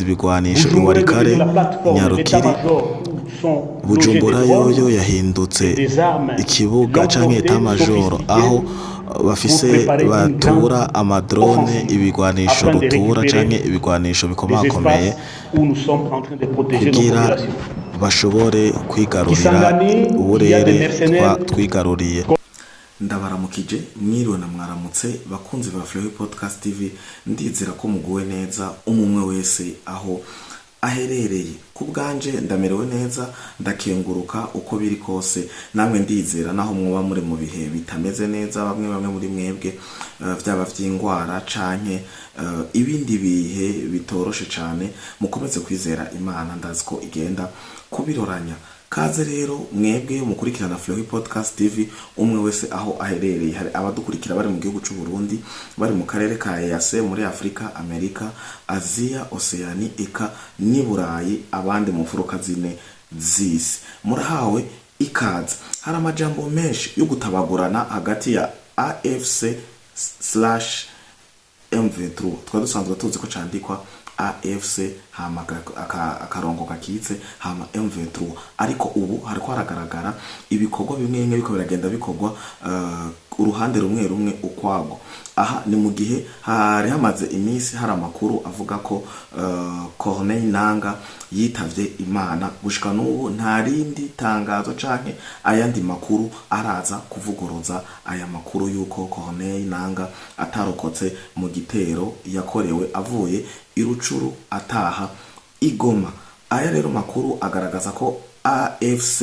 Ibigwanisho i Walikale, Nyarukiri. Bujumbura yoyo yahindutse ikibuga canke état-major, aho bafise batura amadrone, ibigwanisho rutura canke ibigwanisho bikomakomeye, kugira bashobore kwigarurira uburere twigaruriye. Ndabaramukije, mwiriwe na mwaramutse, bakunzi ba Fleury Podcast TV. Ndizera ko muguwe neza, umumwe wese aho aherereye. Ku bwanje ndamerewe neza, ndakenguruka. Uko biri kose namwe ndizera, naho mwoba muri mu bihe bitameze neza, bamwe bamwe muri mwebwe, vyaba vy'ingwara canke ibindi bihe bitoroshe cane, mukomeze kwizera Imana, ndazi ko igenda kubiroranya. Kaze rero mwebwe mukurikirana Fleury Podcast TV, umwe wese aho aherereye. Hari abadukurikira bari mu gihugu c'u Burundi, bari mu karere ka EAC, muri Afrika, Amerika, Aziya, Oceani, eka n'i Burayi, abandi mu mfuruka zine z'isi. Murahawe ikaze. Hari amajambo menshi yo gutabagurana hagati ya AFC/M23. Twari dusanzwe tuzi ko candikwa AFC hama akarongo gakitse hama M23, ariko ubu hariko haragaragara ibikorwa bimwe bimwe biriko biragenda bikorwa uruhande rumwe rumwe ukwago. Aha ni mu gihe hari hamaze iminsi hari amakuru avuga ko Corneille Nanga yitavye Imana. Gushika n'ubu nta rindi tangazo canke ayandi makuru araza kuvuguruza aya makuru yuko Corneille Nanga atarokotse mu gitero yakorewe avuye i Rucuru ataha i Goma. Aya rero makuru agaragaza ko AFC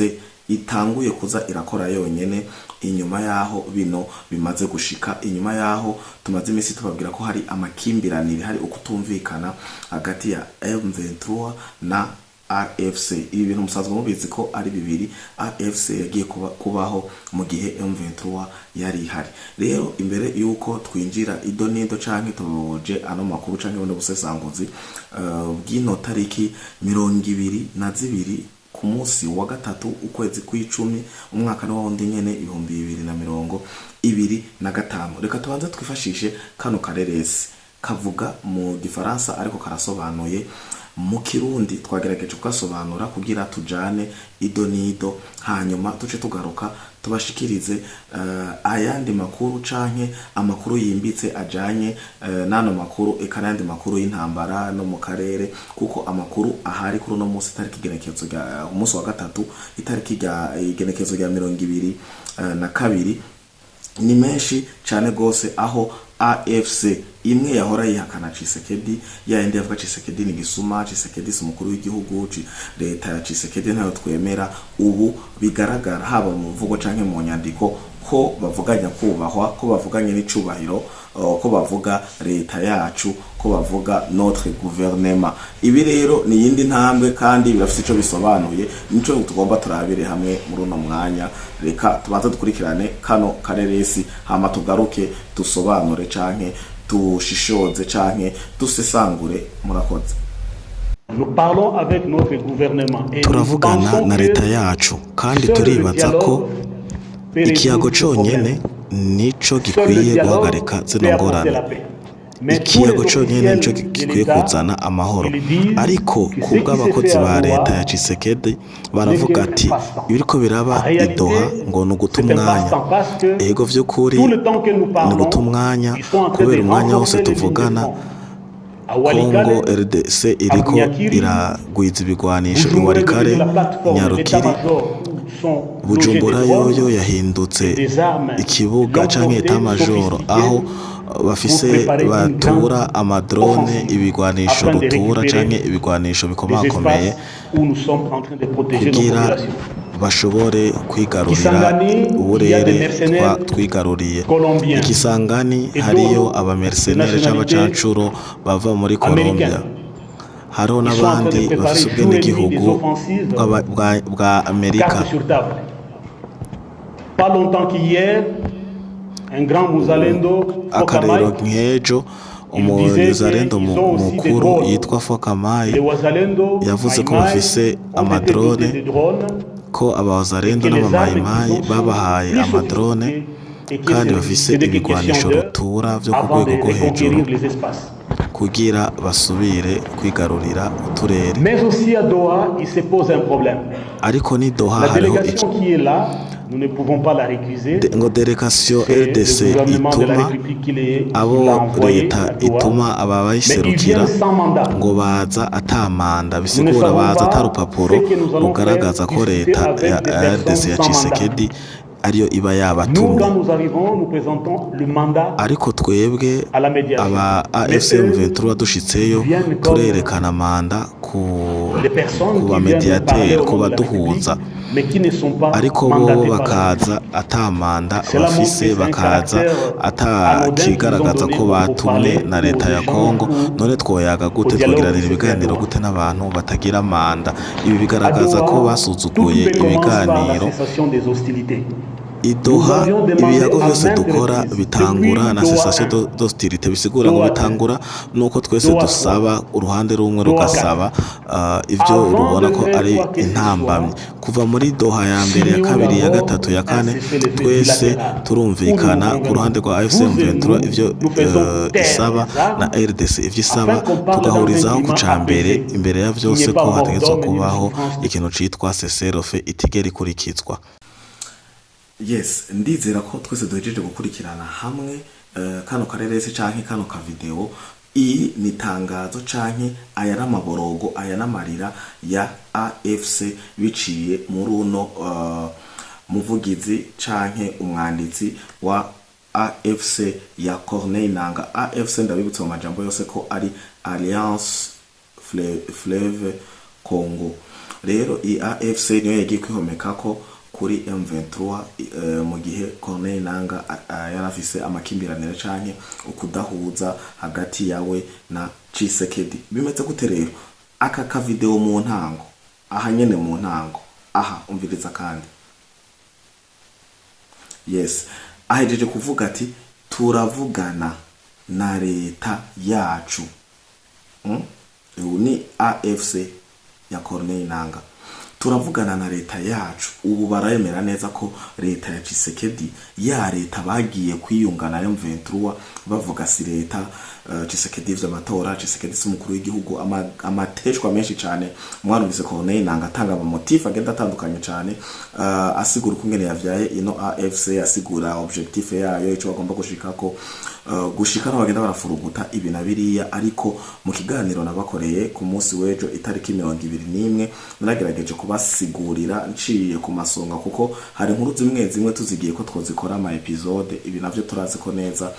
itanguye kuza irakora yonyene inyuma yaho bino bimaze gushika, inyuma yaho tumaze iminsi tubabwira ko hari amakimbirane, hari ukutumvikana hagati ya M23 na AFC. Ibi bintu musanzwe mubizi ko ari bibiri. AFC yagiye kubaho mu gihe M23 yari ihari. Rero imbere yuko twinjira ido nido canke tuje ano makuru canke buno busesanguzi bw'ino tariki 22 ku munsi wa gatatu, ukwezi kw'icumi, umwaka ni wundi nyene, 2025, reka tubanze twifashishe kano kareresi kavuga mu Gifaransa ariko karasobanuye mu Kirundi. Twagerageje kugasobanura kugira tujane ido nido, hanyuma tuce tugaruka tubashikirize ayandi makuru canke amakuru yimbitse ajanye n'ano makuru, eka n'ayandi makuru y'intambara no mu karere, kuko amakuru ahari kuri uno munsi, itariki igenekerezo rya umunsi wa gatatu, itariki rya igenekerezo rya 22, ni menshi cane gose, aho AFC imwe yahora yihakana Tshisekedi, ya yindi yavuga Tshisekedi ni gisuma, Tshisekedi si umukuru w'igihugu, leta ya Tshisekedi ntayo twemera, ubu bigaragara haba mu mvugo canke mu nyandiko ko bavuganya kubahwa, ko bavuganye n'icubahiro, ko bavuga leta yacu, ko bavuga notre gouvernement. Ibi rero ni yindi ntambwe kandi birafite ico bisobanuye, nico tugomba turabire hamwe muri uno mwanya. Reka tubanze dukurikirane kano kareresi, hama tugaruke dusobanure canke tushishoze canke dusesangure. Murakoze. Nous parlons avec notre gouvernement et Turavugana na leta yacu kandi turibaza ko ikiyago conyene nico gikwiye guhagarika zino ngorane. Ikiyago conyene nico gikwiye kuzana amahoro. Ariko kubw'abakozi ba leta ya Tshisekedi, baravuga ati ibiriko biraba i Doha ngo ni uguta umwanya. Ego, vy'ukuri ni uguta umwanya, kubera umwanya wose tuvugana, Congo RDC iriko iragwiza ibigwanisho i Walikale, Nyarukiri. Bujumbura yoyo yahindutse ikibuga canke état-major, aho bafise batura amadrone, ibigwanisho rutura canke ibigwanisho bikomakomeye, kugira bashobore kwigarurira uburere twigaruriye. Ikisangani hariyo abamercenaires c'abacancuro bava muri Colombia, hariho n'abandi bafise ubwenegihugu bwa Amerika. Pas longtemps qu'hier, un grand Muzalendo, Akarero nk'ejo, umuzalendo mukuru yitwa Fokamayi yavuze ko bafise amadrone, ko abawazalendo n'abamayimayi babahaye amadrone kandi bafise ibigwanisho rutura vyo ku rwego rwo hejuru. kugira basubire kwigarurira uturere. Mais aussi à Doha, il se pose un problème. Ariko ni Doha La hariho délégation qui est là, nous ne pouvons pas la récuser. Ngo délégation C'est le RDC gouvernement de la ituma République qui abo l'a envoyé leta à Doha. ituma aba Mais ils bayiserukira viennent sans mandat. Ngo baza ata mandat, Nous ne bisigura savons baza ata pas rupapuro ce que nous allons rugaragaza faire ko discuter leta avec ya des RDC personnes ya sans mandat. Tshisekedi ariyo iba Nous, yabatumye. quand nous arrivons, nous présentons le mandat Ariko twebwe à la médiation. Aba Mais AFC eux, M23 dushitseyo viennent comme turerekana mandat ku des personnes ku qui viennent parler ba médiateurs au ku nom de la baduhuza République, mais qui ne sont pas ariko bobo mandatés par la bakaza ata mandat Cela montre bafise que c'est un bakaza caractère ata anodin qu'ils ont kigaragaza donné ko pour batumwe parler na leta aux ya échanges Kongo. Ou None twoyaga gute au dialogue twogiranira qui se fait à ibiganiro Doha. Gute n'abantu batagira mandat? Ibi À bigaragaza ko Doha, toute basuzuguye paix commence par la ibiganiro. Cessation des hostilités. I Doha ibiyago byose dukora bitangura na cessation d'hostilité, bisigura ngo bitangura nuko twese dusaba, uruhande rumwe rugasaba ivyo rubona ko ari intambamyi. Kuva muri Doha ya mbere, ya kabiri, ya gatatu, ya kane, twese turumvikana ku ruhande rwa AFC M23 ivyo isaba na RDC ivyo isaba, tugahurizaho ku ca mbere imbere ya vyose ko hategerezwa kubaho ikintu citwa cessez-le-feu itigera ikurikizwa. Yes, ndizera ko twese duhejeje gukurikirana hamwe kano kareresi canke kano ka video. Iyi ni tangazo canke aya n'amaborogo, aya n'amarira ya AFC biciye muri uno muvugizi canke umwanditsi wa AFC ya Corneille Nanga. AFC, ndabibutse mu majambo yose ko ari Alliance Fleuve Congo. Rero iyi AFC niyo yagiye kwihomekako kuri M23 mu gihe Corneille Nanga yari afise amakimbirane canke ukudahuza hagati yawe na Tshisekedi. Bimeze gute rero aka ka video mu ntango aha nyene mu ntango aha? Umviriza kandi. Yes, ahejeje kuvuga ati turavugana na leta yacu. Ubu ni AFC ya Corneille Nanga, turavugana na leta yacu. Ubu barayemera neza ko leta ya Tshisekedi, ya leta bagiye kwiyunga na M23 bavuga si leta Tshisekedi vy'amatora, Tshisekedi si umukuru w'igihugu, amateshwa menshi cyane. Mwarumvise Corneille Nanga atanga ama motifs agenda atandukanye cyane, asigura ukungene yavyaye ino AFC, asigura objectif yayo, ico bagomba gushikako, gushika no bagenda barafuruguta ibi na biriya. Ariko mu kiganiro nabakoreye ku munsi w'ejo itariki 21 naragerageje kubasigurira nciye ku masonga, kuko hari inkuru zimwe zimwe tuzigiye ko twozikora ama épisodes. Ibi navyo turazi ko neza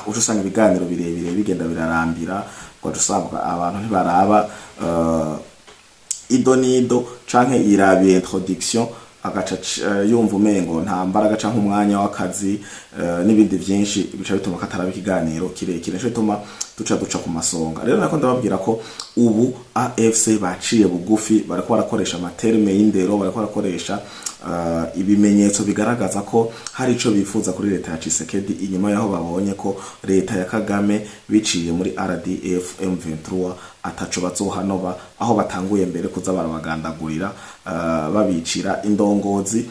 uca usanga ibiganiro birebire bigenda birarambira, ugaca usanga abantu ntibaraba ido nido canke irabiye introduction agaca yumva umengo nta mbaraga canke umwanya w'akazi n'ibindi vyinshi bica bituma kataraba ikiganiro kirekire. Nico bituma duca duca ku masonga. Rero nako ndababwira ko ubu AFC baciye bugufi, bariko barakoresha ama termes y'indero, bariko barakoresha ibimenyetso bigaragaza ko hari ico bifuza kuri leta ya Tshisekedi, inyuma yaho babonye ko leta ya Kagame biciye muri RDF M23 ataco bazohanoba, aho batanguye mbere kuza barabagandagurira, babicira indongozi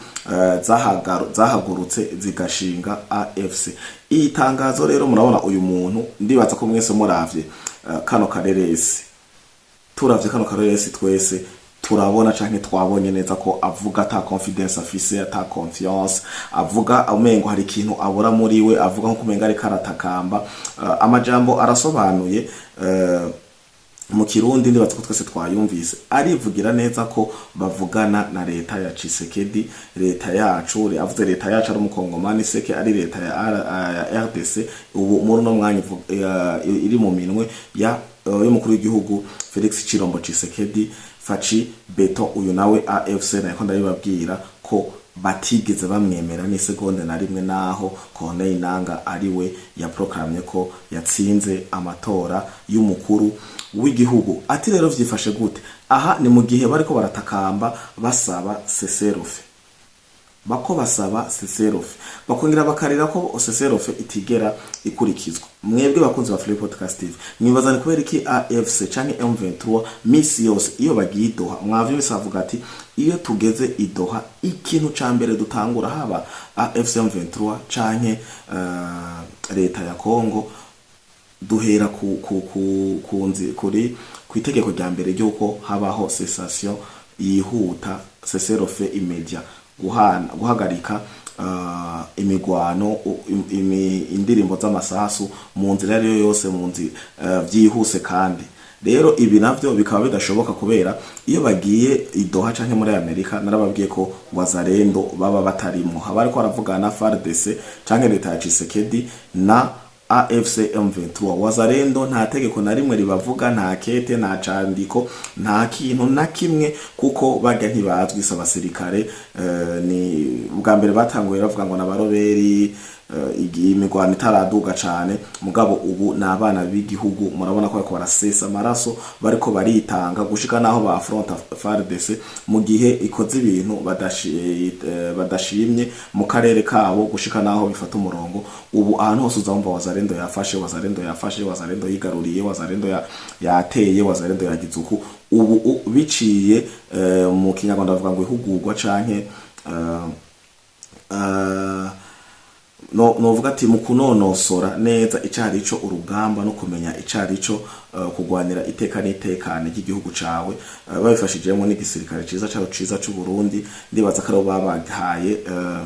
zahagurutse zigashinga AFC. Iyi tangazo rero murabona uyu muntu, ndibaza ko mwese muravye kano kareresi, turavye kano kareresi twese turabona canke twabonye neza ko avuga ata confidence afise, ata confiance, avuga umengo hari ikintu abura muri we, avuga nko kumenga ariko aratakamba. Amajambo arasobanuye mu Kirundi, ndibaza ko twese twayumvise. Arivugira neza ko bavugana na leta ya Tshisekedi, leta yacu. Avuze leta yacu ari umukongomani seke ari leta ya RDC ubu muri uno mwanya iri mu minwe ya y'umukuru w'igihugu Felix Chilombo Tshisekedi Fatshi Béton. Uyu nawe AFC nako ndabibabwira ko batigeze bamwemera n'isegonde na rimwe, naho Corneille Nanga ari we yaproklamye ko yatsinze amatora y'umukuru w'igihugu. Ati rero vyifashe gute? Aha ni mu gihe bariko baratakamba basaba cessez-le-feu, bako basaba cessez-le-feu, bakongera bakarira ko cessez-le-feu itigera ikurikizwa. Mwebwe bakunzi ba Free Podcast TV, mwibaza ni kubera iki AFC canke M23 misi yose iyo bagiye i Doha, mwavyumvise avuga ati iyo tugeze i Doha ikintu ca mbere dutangura, haba AFC M23 canke leta ya Congo? Duhera ku nzi kuri ku itegeko rya mbere ry'uko habaho cessation yihuta, cessez-le-feu immédiat, guhana, guhagarika imigwano, indirimbo z'amasasu mu nzira ariyo yose, mu nzira vyihuse. Kandi rero ibi navyo bikaba bidashoboka, kubera iyo bagiye i Doha canke muri Amerika, narababwiye ko Wazalendo baba batarimwo, haba ariko baravugana FARDC canke leta ya Tshisekedi na AFC M23. Wazalendo nta tegeko na rimwe ribavuga, nta kete, nta candiko, nta kintu na kimwe, kuko barya ntibazwi, si abasirikare. Ni bwa mbere batanguye bavuga ngo n'abaroberi, igihe imigwano itaraduga cane. Mugabo ubu ni abana b'igihugu, murabona ko bariko barasesa amaraso, bariko baritanga gushika naho ba affronta FARDC mu gihe ikoze ibintu badashimye mu karere kabo, gushika naho bifata umurongo. Ubu ahantu hose uzumva Wazalendo yafashe, Wazalendo yafashe, Wazalendo yigaruriye, Wazalendo yateye, Wazalendo yagize uku. Ubu biciye mu Kinyarwanda bavuga ngo ihugurwa canke no novuga ati mu kunonosora neza icarico urugamba no kumenya icarico kugwanira iteka n'itekane ry'igihugu cawe, babifashijemo n'igisirikare ciza caho ciza c'u Burundi. Ndibaza ko aribo babahaye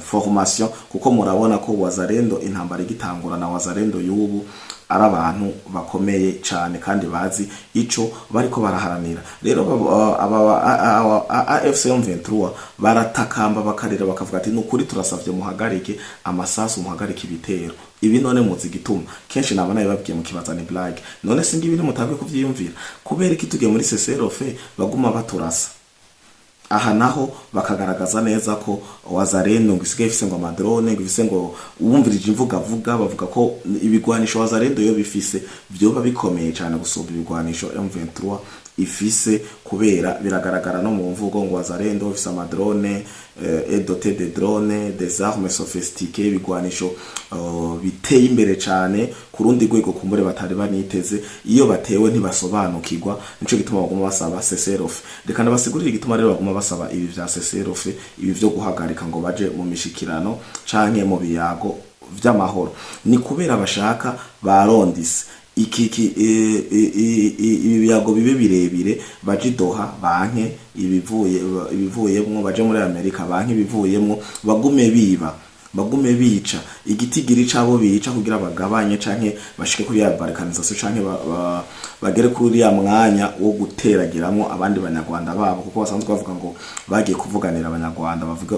formation, kuko murabona ko Wazalendo intambara igitangura na Wazalendo y'ubu ari abantu bakomeye cane kandi bazi ico bariko baraharanira. Rero aba AFC M23 baratakamba, bakarira, bakavuga ati: "Nukuri turasavye muhagarike amasasu, muhagarike ibitero." Ibi none muzi igituma? Kenshi naba nabibabwiye, mukibaza ni blague. None singibi ntimutanguye kuvyiyumvira? Kubera iki tugiye muri cessez-le-feu baguma baturasa? Aha naho bakagaragaza neza ko Wazalendo ngo isigaye ifise ngo ama drone, ngo ifise ngo, uwumvirije imvuga avuga, bavuga ko ibigwanisho Wazalendo yo bifise vyoba bikomeye cyane gusumba ibigwanisho M23 ifise, kubera biragaragara no mu mvugo ngo Wazalendo ifise ama drone, est doté de drones, des armes sophistiquées, ibigwanisho biteye imbere cyane ku rundi rwego kumbure batari baniteze. Iyo batewe ntibasobanukirwa, nico gituma baguma basaba cessez-le-feu. Reka ndabasigurire igituma rero baguma basaba ibi vya cessez-le-feu, ibi vyo guhagarika ngo baje mu mishikirano canke mu biyago vy'amahoro. Ni kubera bashaka barondise iki ibi biyago bibe birebire, baje i Doha banke ibivuye ibivuyemwo, baje muri Amerika banke ibivuyemwo, bagume biba, bagume bica igitigiri cabo bica, kugira bagabanye canke bashike kuri ya balkanisation, canke bagere kuri uriya mwanya wo guteragiramwo abandi Banyarwanda babo, kuko basanzwe bavuga ngo bagiye kuvuganira Abanyarwanda, bavuga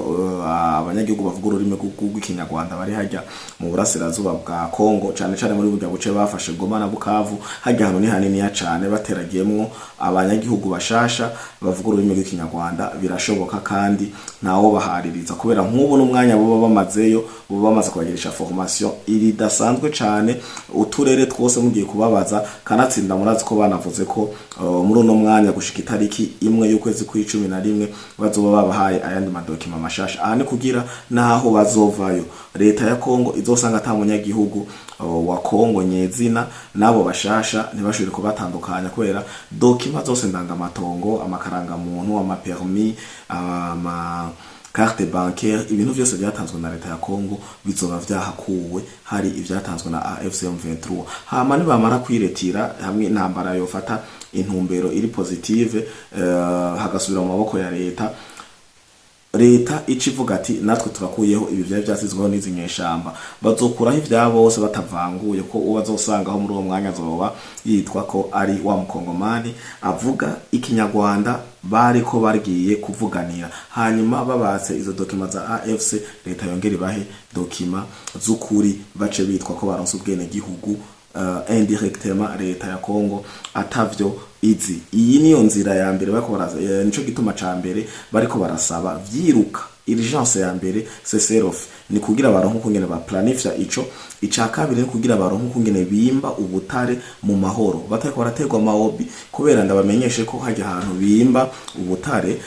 abanyagihugu bavuga ururimi rw'Ikinyarwanda bari hajya mu burasirazuba bwa Kongo, cane cane muri burya buce bafashe, Goma na Bukavu. Hajya hantu ni haniniya cane, bateragiyemwo abanyagihugu bashasha bavuga ururimi rw'Ikinyarwanda birashoboka, kandi ntawo bahaririza, kubera nk'ubu n'umwanya boba bamazeyo, boba bamaze kubagirisha formation iridasanzwe cane. Uturere twose mugiye kubabaza, kanatsinda murazi ko banavuze ko muri uno mwanya gushika itariki 1 y'ukwezi kw'11 bazoba babahaye ayandi ma documents mashasha. Aha ni kugira naho bazovayo, leta ya Kongo izosanga ata munyagihugu wa Kongo nyezina nabo bashasha ntibashobore kubatandukanya, kubera documents zose ndangamatongo, amakarangamuntu, ama permis, ama carte bancaire, ibintu byose byatanzwe na leta ya Kongo bizoba vyahakuwe, hari ivyatanzwe na AFC M23. Hama nibamara kwiretira hamwe, intambara yofata intumbero iri positive, hagasubira mu maboko ya leta, leta ica ivuga ati: "Natwe turakuyeho ibi vyari vyasizweho n'izi nyeshamba." Bazokuraho ivya bose batavanguye, ko uwo bazosangaho muri uwo mwanya azoba yitwa ko ari wa Mukongomani avuga Ikinyarwanda bariko bagiye kuvuganira. Hanyuma babatse izo documents za AFC, leta yongera ibahe documents z'ukuri, bace bitwa ko baronse ubwene gihugu indirectement, leta ya Kongo atavyo izi. Iyi niyo nzira ya mbere bariko baraza, nico gituma ca mbere bariko barasaba vyiruka, urgence ya mbere cessez-le-feu, ni kugira baronke ukungene ba planifya ico. Ica kabiri ni kugira baronke ukungene bimba ubutare mu mahoro, batariko baraterwa amawobi, kubera ndabamenyeshe ko hajya ahantu bimba ubutare,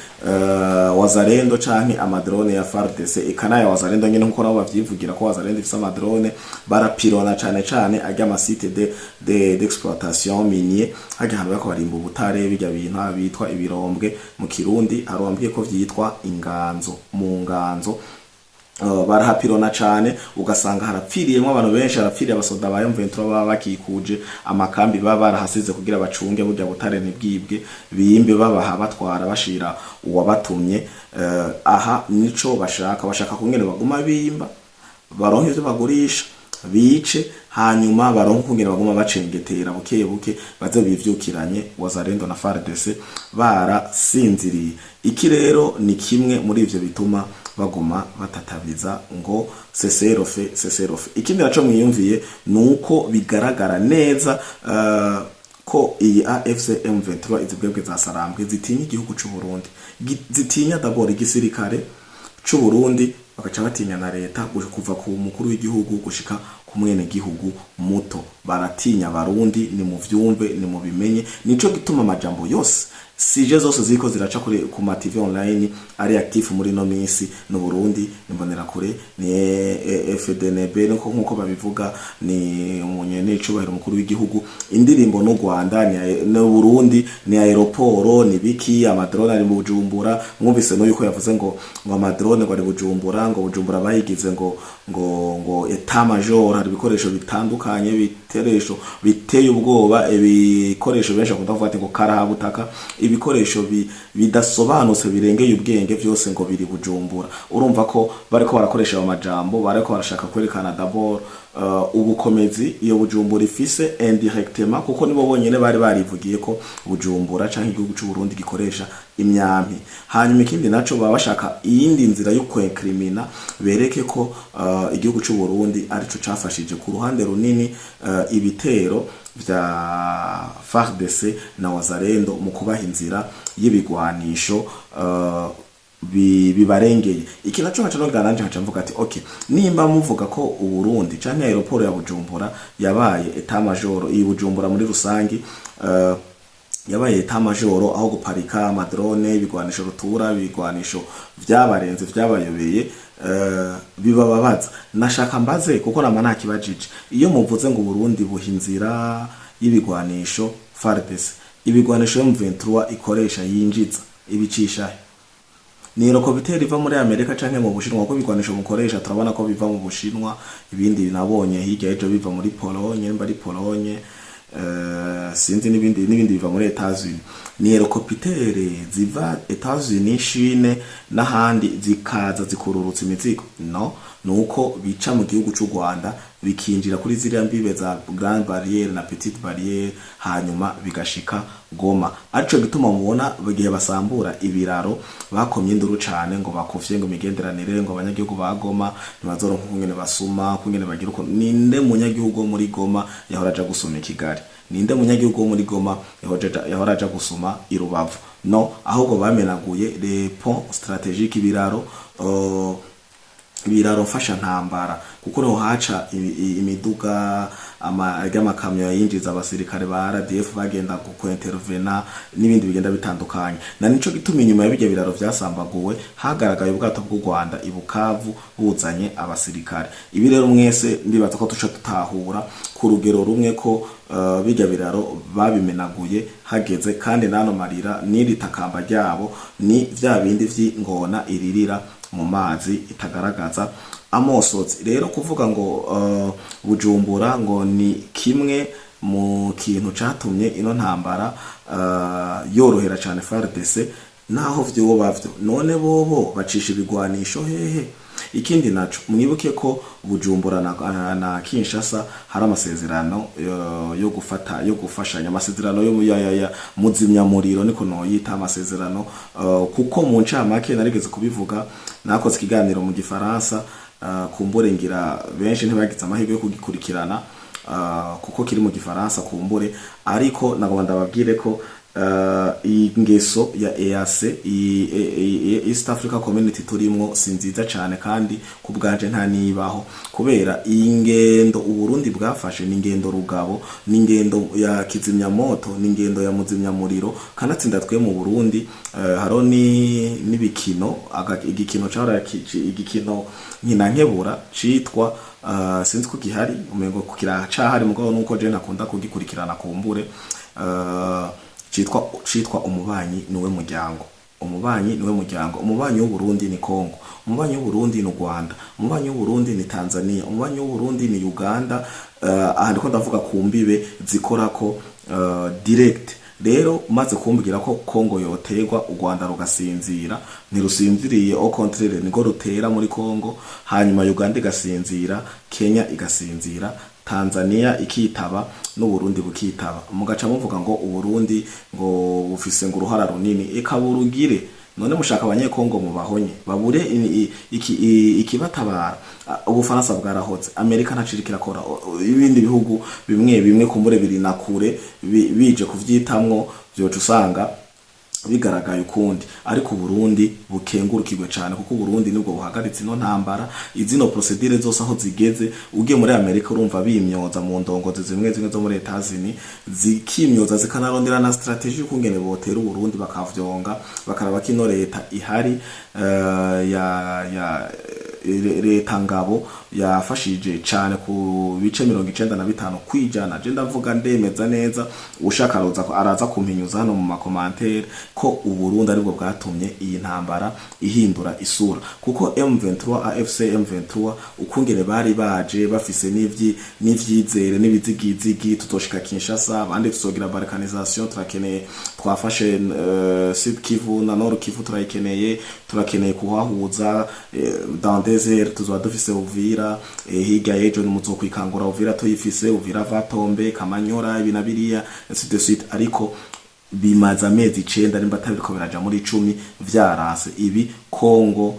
Wazalendo canke ama drone ya FARDC, eka n'aya Wazalendo nyene, nkuko nabo bavyivugira ko Wazalendo ifise ama drone, barapirona cane cane arya ama site de de d'exploitation minier, hajya ahantu bariko barimba ubutare, bijya bintu bitwa ibirombwe mu Kirundi. Hari uwambwiye ko vyitwa inganzo mu nganzo. Barahapirona cane, ugasanga harapfiriyemwo abantu benshi, harapfiriye abasoda ba M23 baba bakikuje amakambi, baba barahasize kugira bacunge burya butare ntibwibwe, bimbe babaha batwara bashira uwabatumye. Aha nico bashaka kungene baguma bimba, baronke ivyo bagurisha, bice, hanyuma baronke ukungene baguma bacengetera buke buke, baze bivyukiranye Wazalendo na FARDC barasinziriye. Iki rero ni kimwe muri ivyo bituma baguma batatabiza ngo cessez-le-feu, cessez-le-feu. Ikindi naco mwiyumviye nuko bigaragara neza ko iyi AFC M23, izi bwebwe za Sarambwe, zitinya igihugu c'u Burundi. Zitinya d'abord igisirikare c'u Burundi, bagaca batinya na leta, kuva ku mukuru w'igihugu gushika ku mwene gihugu muto. Baratinya Abarundi, ni mu vyumve, ni mu bimenye. Nico gituma amajambo yose, sujets zose ziriko ziraca kuri ku ma TV online ari actif muri no minsi no Burundi, ni Mbonerakure, ni FDNB, niko nkuko babivuga, ni umunyene icubahiro mukuru w'igihugu, indirimbo no Rwanda, ni no Burundi, ni aéroport, ni biki, amadrone ari mu Bujumbura. Mwumvise no yuko yavuze ngo amadrone ngo ari Bujumbura, ngo Bujumbura bayigize ngo état major, hari ibikoresho bitandukanye, biteresho biteye ubwoba, ibikoresho benshi bakunda kuvuga ati ngo karahabutaka, ibikoresho bidasobanutse birengeye ubwenge, byose ngo biri Bujumbura. Urumva ko bariko barakoresha ayo majambo, bariko barashaka kwerekana d'abord ubukomezi iyo Bujumbura ifise indirectement, kuko nibo bonyene bari barivugiye ko Bujumbura canke igihugu c'u Burundi gikoresha imyampi. Hanyuma ikindi naco, baba bashaka iyindi nzira yo kwenkrimina, bereke ko igihugu c'u Burundi arico cafashije ku ruhande runini ibitero vya FARDC na Wazalendo mu kubaha inzira y'ibigwanisho bibarengeye. Iki naco nkaca nongera nanje nkaca mvuga ati: "Okay, nimba muvuga ko Uburundi canke aéroport ya Bujumbura yabaye état major, iyi Bujumbura muri rusangi yabaye état major, aho guparika amadrone, ibigwanisho rutura, ibigwanisho vyabarenze, vyabayobeye, bibababaza." Nashaka mbaze, kuko nama ntakibajije: iyo muvuze ngo Burundi buha inzira y'ibigwanisho FARDC, ibigwanisho M23 ikoresha yinjiza ibicisha he? Ni hélicoptère iva muri Amerika canke mu Bushinwa? Kuko ibigwanisho mukoresha turabona ko biva mu Bushinwa, ibindi nabonye hirya ejo biva muri Pologne, nimba ari Pologne, sinzi, n'ibindi n'ibindi biva muri Etats-Unis. Ni hélicoptère ziva Etats-Unis, Chine n'ahandi, zikaza zikururutsa imizigo? No nuko bica mu gihugu c'u Rwanda, bikinjira kuri ziriya mbibe za Grande Barrière na Petite Barrière, hanyuma bigashika Goma. Arico gituma mubona igihe basambura ibiraro bakomye induru cane ngo bakuvye ngo imigenderanire, ngo abanyagihugu ba Goma ntibazoronka ukungene basuma, ukungene bagira uko. Ninde munyagihugu wo muri Goma yahora aja gusuma i Kigali? Ninde munyagihugu wo muri Goma yahora aja gusuma i Rubavu? No ahubwo bamenaguye les ponts stratégiques, ibiraro, ibiraro mfasha ntambara, kuko niho haca imiduga y'amakamyo yinjiza abasirikare ba RDF bagenda ku intervena n'ibindi bigenda bitandukanye. Na nico gituma inyuma y'ibyo biraro vyasambaguwe hagaragaye ubwato bw'u Rwanda i Bukavu buzanye abasirikare. Ibi rero mwese ndibaza ko tuca tutahura ku rugero rumwe ko bijya biraro babimenaguye hageze, kandi nano marira n'iri takamba ryabo ni vya bindi vy'ingona iririra mu mazi itagaragaza amosozi. Rero kuvuga ngo Bujumbura ngo ni kimwe mu kintu catumye ino ntambara yorohera cane FARDC, naho vyoba vyo, none bobo bacisha ibigwanisho hehe? Ikindi naco, mwibuke ko Bujumbura na Kinshasa hari amasezerano yo gufata, yo gufashanya, amasezerano yo ya muzimyamuriro, niko noyita amasezerano, kuko mu ncamake narigeze kubivuga, nakoze ikiganiro mu Gifaransa, kumbure ngira benshi ntibagize amahirwe yo kugikurikirana, kuko kiri mu Gifaransa kumbure. Ariko nagomba ndababwire ko iyi ngeso ya EAC, East Africa Community turimwo, si nziza cane, kandi ku bwanje nta nibaho, kubera iyi ngendo Uburundi bwafashe ni ingendo rugabo, ni ingendo ya kizimyamoto, ni ingendo ya muzimyamuriro. Kanatsinda twe mu Burundi haro ni n'ibikino, igikino cahora igikino nkina nkebura citwa, sinzi ko gihari, umengo kiracahari, mugabo nuko je nakunda kugikurikirana kumbure, citwa Umubanyi Niwe Muryango. Umubanyi niwe muryango. Umubanyi w'Uburundi ni Kongo, umubanyi w'Uburundi ni u Rwanda, umubanyi w'Uburundi ni Tanzania, umubanyi w'Uburundi ni Uganda. Aha ndiko ndavuga ku mbibe zikorako direct. Rero umaze kumbwira ko Kongo yoterwa, u Rwanda rugasinzira, ntirusinziriye, au contraire, niko rutera muri Kongo. Hanyuma Uganda igasinzira, Kenya igasinzira, Tanzania ikitaba, n'Uburundi bukitaba, mugaca muvuga ngo Uburundi ngo bufise ngo uruhara runini. Eka burugire. None mushaka Abanyekongo mubahonye, babure ikibatabara? Ubufaransa bwarahoze, Amerika ntacirika irakora, ibindi bihugu bimwe bimwe kumbure biri na kure bije kuvyitamwo, vyoca usanga bigaragaye ukundi. Ariko Burundi bukengurukirwe cyane, kuko Burundi nibwo buhagaritse ino ntambara. Izino procédure zose aho zigeze, ugiye muri Amerika urumva bimyoza mu ndongozi zimwe zimwe zo muri Etats-Unis, zikimyoza, zikanarondera na stratégie y'ukungene botera Uburundi, bakavyonga, bakaraba ko ino leta ihari, ya leta ngabo yafashije cyane ku bice 95%. Je ndavuga, ndemeza neza, ushaka araza kumpinyuza hano mu ma commentaires, ko Uburundi aribwo bwatumye iyi ntambara ihindura isura, kuko M23, AFC M23, ukungene bari baje bafise n'ivyizere n'ibizigizigi, tutoshika Kinshasa, abandi tuzogira balkanisation, turakeneye, twafashe Sud Kivu na Nord Kivu, turayikeneye, turakeneye kuhahuza, dans des heures tuzoba dufise Uvira, hirya y'ejo nimuzokwikangura Uvira tuyifise, Uvira va tomber, Kamanyora, ibi na biriya, ainsi de suite. Ariko bimaze amezi 9, nimba atabiriko biraja muri 10, vyaranse. Ibi Kongo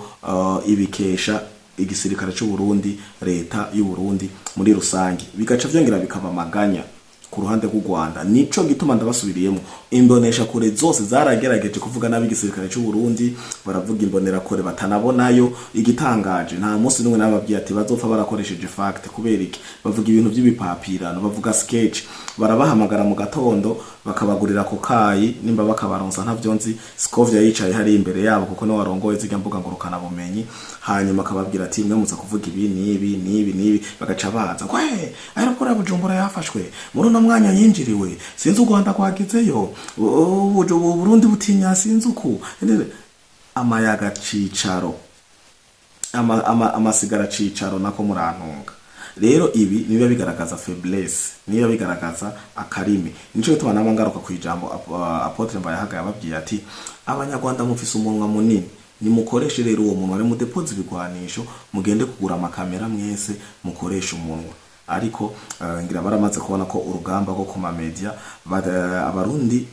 ibikesha igisirikare c'u Burundi, leta y'u Burundi muri rusange, bigaca vyongera bikaba amaganya ku ruhande rw'u Rwanda. Nico gituma ndabasubiriyemo, imbonesha kure zose zaragerageje kuvuga nabi igisirikare cy'u Burundi, baravuga imbonera kure batanabonayo. Igitangaje, nta munsi n'umwe nababwiye ati bazopfa barakoresheje fact. Kubera iki? Bavuga ibintu by'ibipapirano, bavuga sketch. Barabahamagara mu gatondo, bakabagurira ko kayi, nimba bakabaronsa ntavyo nzi. Scovia yicaye hari imbere yabo, kuko niwe warongoye zirya mbuga ngurukana bumenyi, hanyuma akababwira ati: "Mwe muza kuvuga ibi n'ibi n'ibi n'ibi." Bagaca baza ngo: "Hey, aéroport ya Bujumbura yafashwe muri uno mwanya, yinjiriwe, sinzi u Rwanda rwagezeyo, Burundi butinya sinzi uku." Amayaga cicaro, amasigara cicaro nako murantunga. Rero ibi nibiba bigaragaza faiblesse, nibiba bigaragaza akarimi. Nico gituma nama ngaruka ku ijambo Apôtre Mbayahaga yababwiye ati: "Abanyarwanda mufise umunwa munini, nimukoreshe rero uwo munwa, mudepoze ibigwanisho, mugende kugura amakamera, mwese mukoreshe umunwa." Ariko ngira baramaze kubona ko urugamba rwo ku ma média abarundi,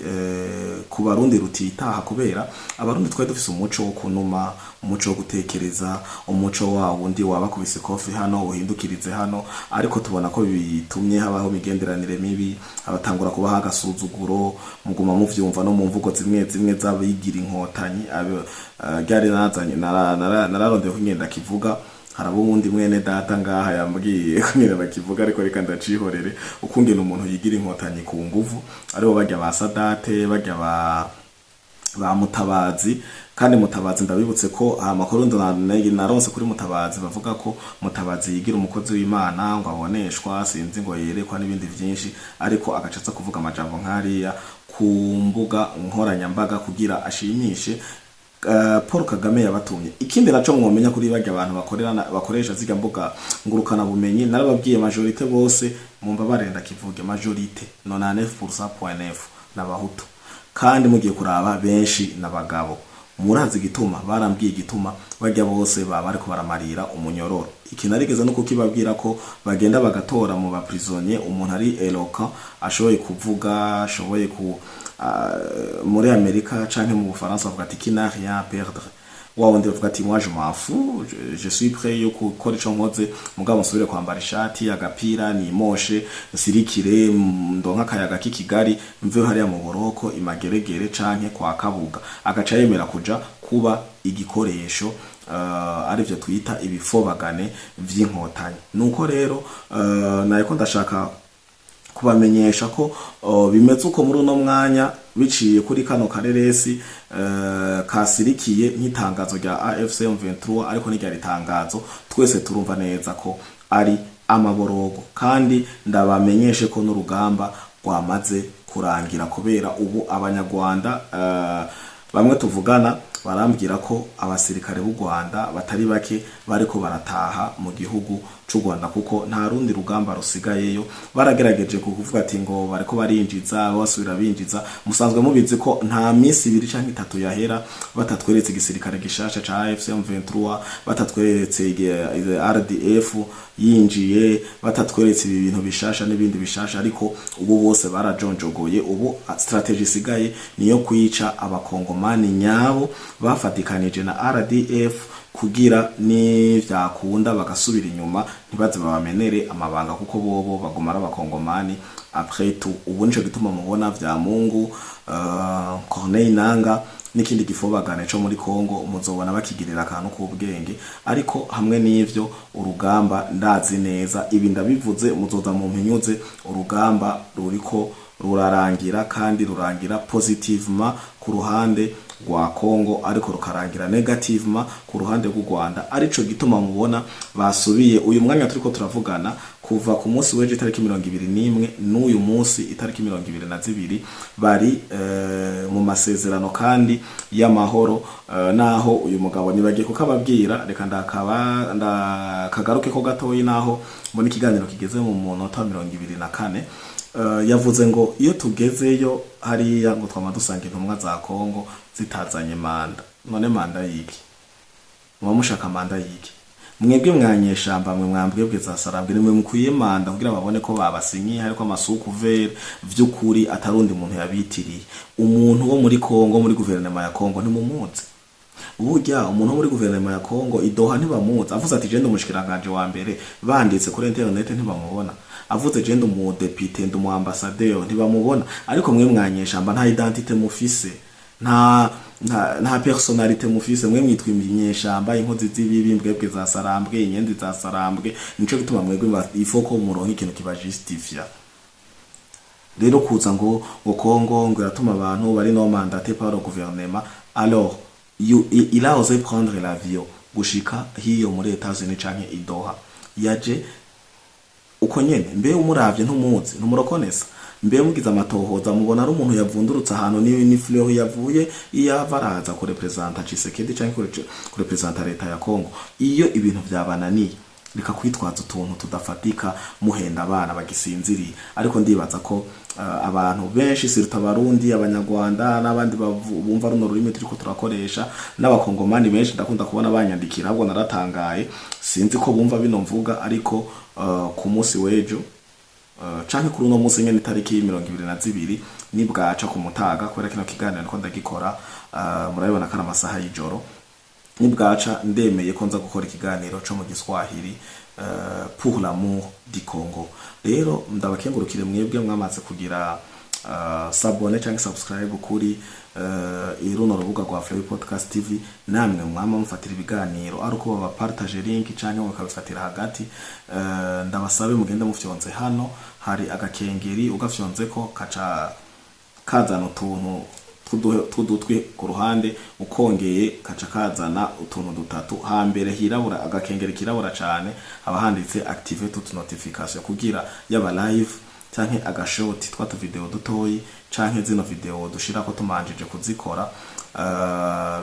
ku Barundi rutitaha, kubera Abarundi twari dufise umuco wo kunuma, umuco wo gutekereza, umuco wa wundi wabakubise kofi hano uhindukirize hano. Ariko tubona ko bitumye habaho imigenderanire mibi, abatangura kubaha agasuzuguro, muguma muvyumva no mu mvugo zimwe zimwe z'abigira inkotanyi. Ryari nazanye nararondeye ko ngenda kivuga, haraba uwundi mwene data ngaha yambwiye ko nyine bakivuga, ariko reka ndacihorere. Ukungena umuntu yigira inkotanyi ku nguvu, aribo barya ba Sadate, barya ba Mutabazi. Kandi Mutabazi, ndabibutse ko amakuru naronse kuri Mutabazi, bavuga ko Mutabazi yigira umukozi w'Imana, ngo aboneshwa, sinzi ngo yerekwa n'ibindi vyinshi, ariko agaca aza kuvuga amajambo nk'ariya ku mbuga nkoranyambaga kugira ashimishe Paul Kagame yabatumye. Ikindi naco mwomenya kuri barya abantu bakorera, bakoresha zirya mbuga ngurukana bumenyi, narababwiye, majorité bose, mumba barenda kivuge, majorité 99.9 n'Abahutu, kandi mugiye kuraba benshi n'abagabo. Murazi igituma? Barambwiye igituma. Bajya bose baba bariko baramarira umunyororo. Iki narigeze no kukibabwira, ko bagenda bagatora mu ba prisonnier umuntu ari éloquent, ashoboye kuvuga, ashoboye ku muri Amerika canke mu Bufaransa bavuga ati: "Qui n'a rien à perdre?" Wa wundi bavuga ati: "Moi je m'en fous, je suis prêt yo gukora ico nkoze, mugabo nsubire kwambara ishati, agapira, nimoshe, nsirikire, ndonke akayaga k'i Kigali, mve hariya mu buroko imageregere canke kwa Kabuga." Agaca yemera kuja kuba igikoresho, arivyo twita ibifobagane vy'inkotanyi. Nuko rero nariko ndashaka kubamenyesha ko bimeze uko muri uno mwanya, biciye kuri kano kareresi kasirikiye nk'itangazo rya AFC M23, ariko ntiryari itangazo, twese turumva neza ko ari amaborogo. Kandi ndabamenyeshe ko n'urugamba rwamaze kurangira, kubera ubu Abanyarwanda Bamwe tuvugana barambwira ko abasirikare b'u Rwanda batari bake bariko barataha mu gihugu c'u Rwanda, kuko nta rundi rugamba rusigayeyo. Baragerageje kuvuga ati ngo bariko barinjiza, basubira binjiza. Musanzwe mubizi ko nta minsi 2 canke 3 yahera batatweretse igisirikare gishasha ca AFC M23, batatweretse RDF yinjiye, batatweretse ibi bintu bishasha n'ibindi bishasha. Ariko ubu bose barajonjogoye. Ubu stratégie isigaye niyo kwica abakongomani nyabo bafatikanije na RDF, kugira nivyakunda bagasubira inyuma ntibaze babamenere amabanga, kuko bobo baguma ari abakongomani après tout. Ubu nico gituma mubona vya Mungu, Corneille Nanga n'ikindi gifobagane co muri Congo, muzobona bakigirira akantu k'ubwenge. Ariko hamwe n'ivyo, urugamba ndazi neza, ibi ndabivuze muzoza mu mpinyuze, urugamba ruriko rurarangira kandi rurangira positivement ku ruhande rwa Congo, ariko rukarangira négativement ku ruhande rw'u Rwanda. Arico gituma mubona basubiye uyu mwanya turiko turavugana, kuva ku munsi w'ejo itariki 21 n'uyu munsi itariki 22, bari mu masezerano kandi y'amahoro. Naho uyu mugabo nibagiye kukababwira, reka ndakaba ndakagaruke ko gatoyi, naho mbona ikiganiro kigeze mu munota 24. Yavuze ngo iyo tugezeyo hariya ngo twama dusanga intumwa za Kongo zitazanye mandat. None mandat yiki? Muba mushaka mandat yiki mwebwe mwanyeshamba mwe mwambwebwe za sarambwe? Nimwe mukwiye mandat kugira babone ko babasinyiye hariko amasuku vert vy'ukuri, atarundi muntu yabitiriye. Umuntu wo muri Kongo, muri guverinoma ya Kongo, ntimumuzi. Burya umuntu wo muri guverinoma ya Kongo idoha ntibamuzi. Avuze ati je ndi umushikiranganje wa mbere, banditse kuri internet ntibamubona. Avuze je ndi umudepite, ndi umu ambassadeur, ntibamubona. Ariko mwe mwanyeshamba nta identité mufise, nta personnalité mufise. Mwe mwitwa inyeshamba, inkozi z'ibibi, mbwebwe za sarambwe, inyenzi za sarambwe. Nico gituma mwebwe ifo ko muronka ikintu kibajustifia. Rero kuza ngo Kongo ngo iratuma abantu bari non mandaté par le gouvernement, alors il a osé prendre l'avion gushika hiyo muri États-Unis canke i Doha, yaje uko nyene. Mbe umuravye ntumuzi, ntumurokonesa? Mbe mugize amatohoza mubona ari umuntu yavundurutse ahantu ni fleur yavuye iyo ava araza kurepresenta Tshisekedi canke kurepresenta leta ya Kongo? Iyo ibintu vyabananiye, reka kwitwaza utuntu tudafatika muhenda abana bagisinziriye. Ariko ndibaza ko abantu benshi, surtout abarundi, abanyarwanda n'abandi bumva runo rurimi turiko turakoresha, n'abakongomani benshi ndakunda kubona banyandikira, ahubwo naratangaye, sinzi ko bumva bino mvuga. Ariko ku munsi w'ejo canke kuri uno munsi nyene itariki 22, nibwaca ku mutaga, kubera kino kiganiro niko ndagikora, murabibona ko ari amasaha y'ijoro, nibwaca ndemeye ko nza gukora ikiganiro co mu Giswahili, pour l'amour du Congo. Rero ndabakengurukire mwebwe mwamaze kugira s'abonner cyangwa subscribe kuri runo rubuga rwa Fleury Podcast TV, namwe mwama mufatira ibiganiro ari uko baba partage link canke mukabifatira hagati. Ndabasabe mugende mufyonze hano hari agakengeri, ugafyonzeko kaca kazana utuntu tw'udutwi ku ruhande, ukongeye kaca kazana utuntu dutatu. Hambere hirabura, agakengeri kirabura cane, haba handitse activer toute notification, kugira yaba live canke agashoti twa tuvideo dutoyi canke zino video dushirako tumanjije kuzikora,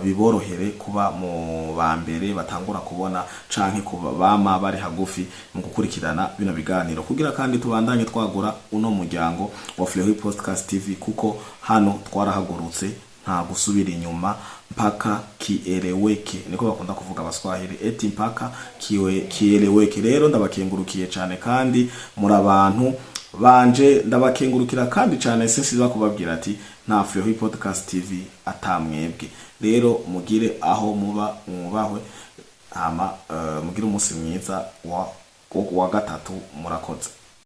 biborohere kuba mu ba mbere batangura kubona canke kuba bama bari hagufi mu gukurikirana bino biganiro, kugira kandi tubandanye twagura uno muryango wa Fleury Podcast TV, kuko hano twarahagurutse, nta gusubira inyuma, mpaka kieleweke, niko bakunda kuvuga abaswahili, eti mpaka kiwe kieleweke. Rero ndabakengurukiye cyane kandi muri abantu banje, ndabakengurukira kandi cyane. Sinsiba kubabwira ati nta Fleury Podcast TV atamwebwe. Rero mugire aho muba mwubahwe, hama mugire umunsi mwiza wa gatatu. Murakoze.